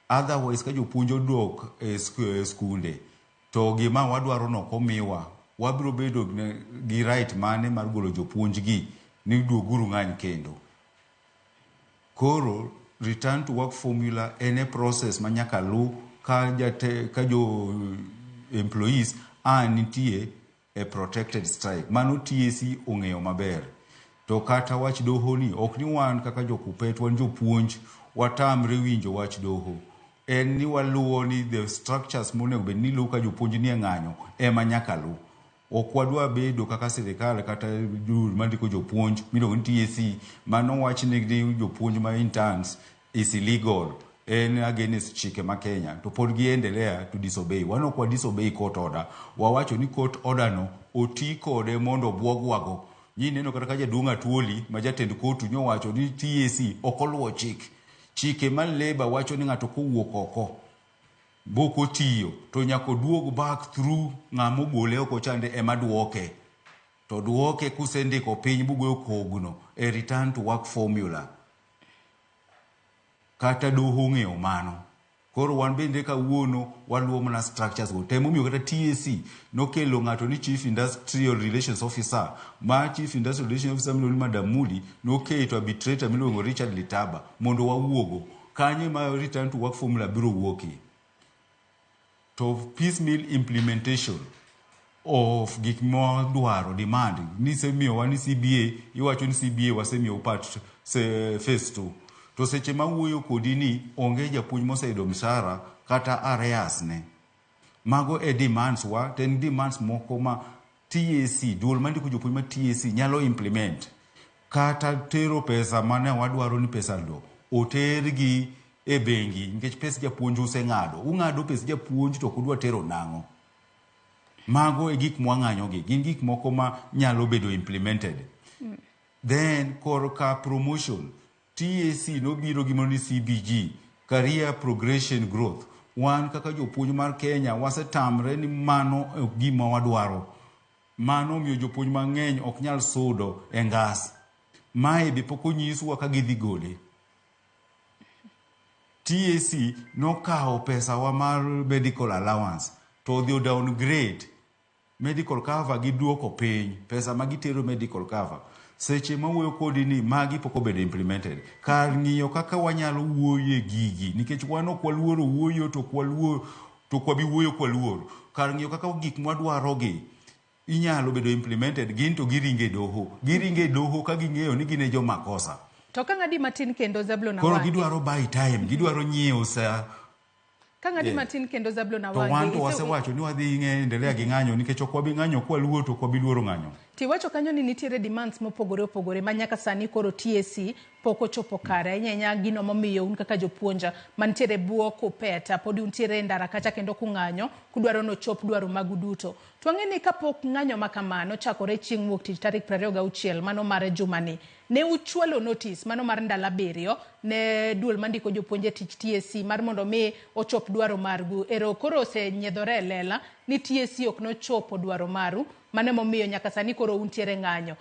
Otherwise ka jopuonj odok e skunde to gima wadwaro no ok omiwa, wabiro bedo gi right mane mar golo jopuonj gi ni duoguru ng'any kendo. Koro return to work formula en e process ma nyaka lu ka jo employees a nitie e protected strike. Mano TSC ong'eyo maber. To kata wach doho ni ok ni wan kaka jo Kuppet wan jopuonj watamre winjo wach doho. En ni waluwo ni the structures monego bed ni luwo ka jopuonj nie ng'anyo ema nyaka lu. Ok wadwa bedo kaka sirikal kata duol mandiko jopuonj miluongo ni TSC mano wach ni jopuonj ma interns is illegal, en against chike ma Kenya to pod giendelea to disobey. Wan ok wa disobey court order. Wawacho ni court order no oti kode mondo obwogwago. Nyineno kata ka jaduong' Atuoli ma jatend kotu nyowacho ni TSC ok oluwo chik. Chike mar labour wacho ni ng'ato kowuok oko bok otiyo to nyaka oduog back through ng'ama ogole oko chande ema duoke. To duoke kusendiko piny bugoyo kogno e return to work formula. Kata doho ong'eyo mano. Koro wan bende kawuono waluwo mana structures go. Temomiyo kata TSC nokelo ng'ato ni Chief Industrial Relations Officer. Ma Chief Industrial Relations Officer miluongo ni Madam Muli noketo arbitrator miluongo Richard Litaba mondo wawuogo. Kanyo ema return to work formula biro wuokie. To piecemeal implementation of gik mwadwaro demand nisemiyowa ni CBA iwacho ni CBA wasemiyo part phase 2 to seche ma wuoyo kodi ni onge japuonj moseyudo mshahara kata arrears ne. Mago e demands wa to en demands moko ma TSC duol mandiko jopuonj ma TSC nyalo implement kata tero pesa mane wadwaro ni pesa no otergi e bengi nikech pes japuonj useng'ado. Ung'ado pes japuonj to ok udwa tero nang'o. Mago e gik mwang'anyo gi. Gin gik moko ma nyalo bedo implemented. Then korka promotion, TSC nobiro gi mano ni CBG, Career Progression Growth. Wan kaka jopuonj mar Kenya wasetamre ni mano ok gima wadwaro. Mano omiyo jopuonj mang'eny ok nyal sudo e ngas. Mae be pok onyiswa ka gidhi gole. TSC nokawo pesawa mar medical allowance to odhi o downgrade medical cover giduoko piny pesa ma gitero medical cover. Seche mawuoyo kodi ni magi pok obedo implemented. Kar ng'iyo kaka wanyalo wuoyo e gigi nikech wan ok waluoro wuoyo to ok waluor to ok wabi wuoyo kwaluor. Kar ng'iyo kaka gik mwadwaro gi inyalo bedo implemented gin to giringe doho. Giringe doho ka ging'eyo ni gin e jomakosa. To ka ng'adi matin kendo Zablon Koro Awangi. gidwaro buy time, gidwaro nyiewo sa. Ka ng'adi matin kendo Zablon To Awangi. wan to wasewacho ni wadhi endelea gi ng'anyo nikech ok wabi ng'anyo kwaluor to ok wabi luoro ng'anyo. Tiwacho kanyo ni nitiere demands mopogore opogore ma nyaka sani koro TSC pok ochopo kare. Ahinya ahinya gino momiyo un kaka jopuonj mantiere bwo Kuppet pod untiere e ndara kacha kendo kung'anyo kudwaro nochop dwaro magu duto. To wang'e ni kapok ng'anyo ma kamano chakore chieng' wuok tich tarik 26 mano mar jumani, ne uchwalo notice mano mar ndalo 7 ne duol mandiko jopuonj e tich TSC mar mondo mi ochop dwaro margu. Ero koro osenyiedhore e lela ni TSC ok nochopo dwaro maru, mano emomiyo nyaka sani koro untiere ng'anyo.